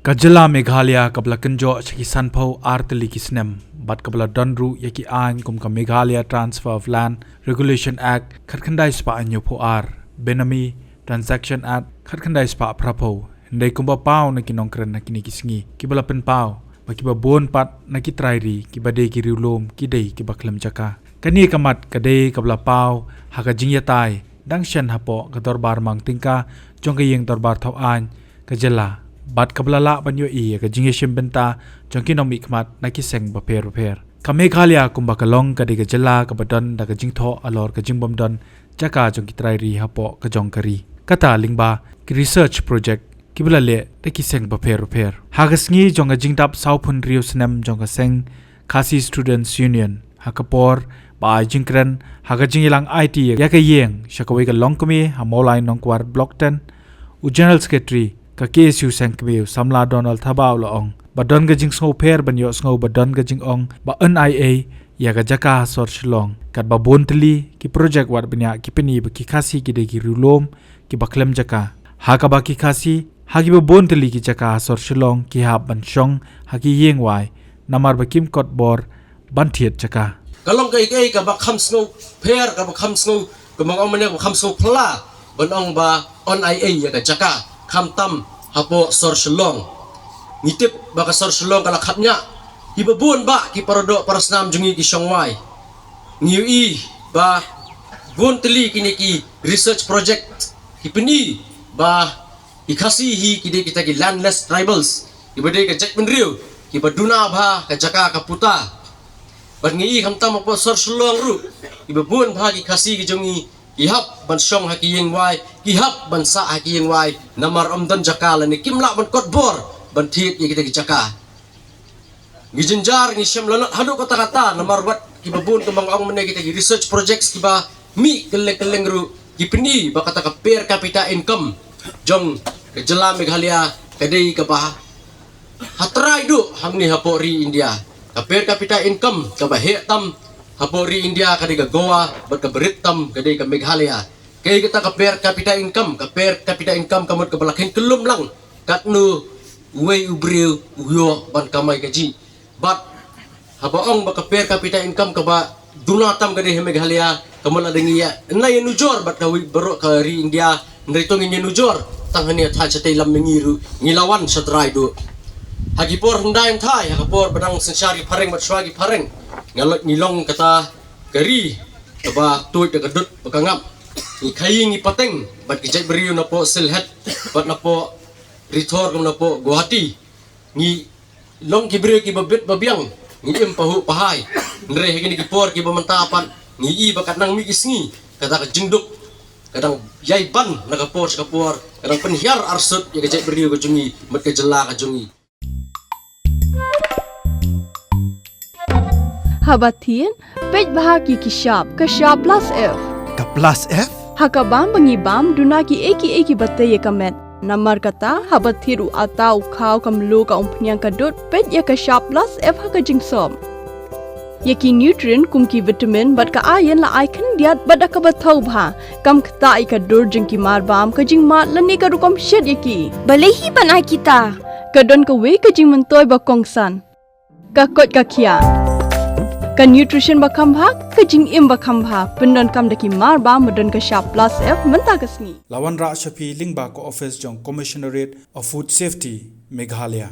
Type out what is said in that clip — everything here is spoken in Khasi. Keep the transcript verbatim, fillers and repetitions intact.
Ka jylla Meghalaya kaba la kynjoh sha ki sanphew ar tylli ki snem bad kaba la don ruh ïa ki aiñ kum ka Meghalaya Transfer of Land Regulation Act khatkhyndai spah hynñiewphew ar, Benami Transaction Act khatkhyndai spah phraphew, hynrei kumba paw na ki nongkren ha kine ki sngi, kiba la pynpaw ba kiba bun pat na ki trai ri kiba dei ki riewlum ki dei kiba khlem jaka. Kane ka mat ka dei kaba la paw ha ka jingïatai dang shen hapoh ka dorbar mang tyngka jong ka ïing dorbar thaw aiñ ka jylla bad kaba la lah ban ïohi ïa ka jingïashim bynta jong ki nongmihkhmat na ki seng bapher bapher. Ka Meghalaya kumba ka long ka dei ka jylla kaba don da ka jingthoh halor ka jingbym don jaka jong ki trai ri hapoh ka jong ka ri, kata lyngba ki research project kiba la leh da ki seng bapher bapher. Ha ka sngi jong ka jingdap sawphew hynriew snem jong ka seng Khasi Students Union, ha ka por ba ai jingkren ha ka jingïalang aiti ïa ka ïing sha kawei ka longkmie ha Mawlai Nongkwar Block ten, u General Secretary ka K S U seng kmie, u samla Donald Thabah, u la ong ba don ka jingsngewpher ban ïohsngew ba don ka jingong ba yn ai ei ïa ka jaka ha sor Shillong, katba bun tylli ki project wad bniah ki pyni ba ki Khasi ki dei ki riewlum kiba khlem jaka, ha kaba ki Khasi ha kiba bun tylli ki jaka ha sor Shillong ki hap ban shong ha ki ïing wai namar ba kim kot bor ban thied jaka. Ka long kaei kaei kaba kham sngewpher, kaba kham sngew, kaba ong mynne kaba kham sngewphylla ban ong ba yn ai ei ïa ka jaka, khamtam hapoh sor Shillong. Ngi tip ba ka sor Shillong ka la khapngiah, kiba bun bah ki paradoh parasnam jong ngi ki shong wai. Ngi ïohi ba bun tylli kine ki research project ki pyni ba ki Khasi hi ki dei kita ki landless tribals, kiba dei ka jaitbynriew kiba duna bha ka jaka ka puta. Bad ngi ïohi khamtam hapoh sor Shillong ruh, kiba bun bha ki Khasi ki jong ngi ki hap ban shong ha ki ïing wai, ki hap ban sah ha ki ïing wai namar ym don jaka lane kim lah ban kot bor ban thied ïa kita ki jaka. Ngi jynjar, ngi shem lanot haduh katta katta namar wat kiba bun, kumba nga ong mynne, kita ki research projects kiba mih kylleng kylleng ruh ki pyni ba kata ka per capita income jong ka jylla Meghalaya ka dei kaba ha trai duh hangne hapoh ri India. Ka per capita income kaba heh tam hapoh ri India ka dei ka Goa bad kaba rit tam ka dei ka Meghalaya. Kaei kata ka per capita income? Ka per capita income ka mut kaba la kheiñ kyllum lang katno uwei u briew u ïoh ban kamai kajih. Bad haba ong ba ka per capita income kaba duna tam ka dei ha Meghalaya, ka mut lada ngi ïa, ngi ïanujor bad kawei baroh ka ri India, hynrei to ngin ïanujor tang hangne ha Thailand, shatei lam mihngi ruh ngi la wan sha trai duh. Ha ki por hyndai hynthai, ha ka por ba dang synshar ki phareng bad shuwa ki phareng, nga la, ngi long kata ka ri kaba tuid da ka dud bad ka ngap. Ngi khaii ngi pateng bad ki jaitbynriew napoh Sylhet bad napoh Rithor kum napoh Guwahati. Ngi long ki briew kiba bit ba biang, ngi im pahuh pahai. Hynrei ha kine ki por kiba mynta pat ngi i ba kat nang mih ki sngi, kata ka jingduk ka dang ïai ban na ka por sha ka por, ka dang pynhiar arsut ïa ka jaitbynriew ka jong ngi bad ka jylla ka jong ngi. Haba thied, peit bha ki ki shap, ka shap plus F. Ka plus F? Ha ka bam ba ngi bam, duna kiei kiei kiba tei ïa ka met. Namar kata, haba thied u atta u khaw, ka mluh, ka umphniang, ka dud, peit ïa ka shap plus F ha ka jingsop. Ïa ki nutrient kum ki vitamin bad ka iron la ai khyndiat bad da kaba thaw bha, kam ktah ïa ka dur jong ki marbam, ka jingmad lane ka rukom shet ïa ki. Balei hi ban ai kita? Ka don kawei ka jingmyntoi ba kongsan. Ka koit ka khiah. Ka nutrition ba kham bha, ka jingim ba kham bha, pyndonkam da ki marbam ba don ka shap plus F mynta ka sngi. La wanrah sha phi lyngba ka office jong Commissionerate of Food Safety, Meghalaya.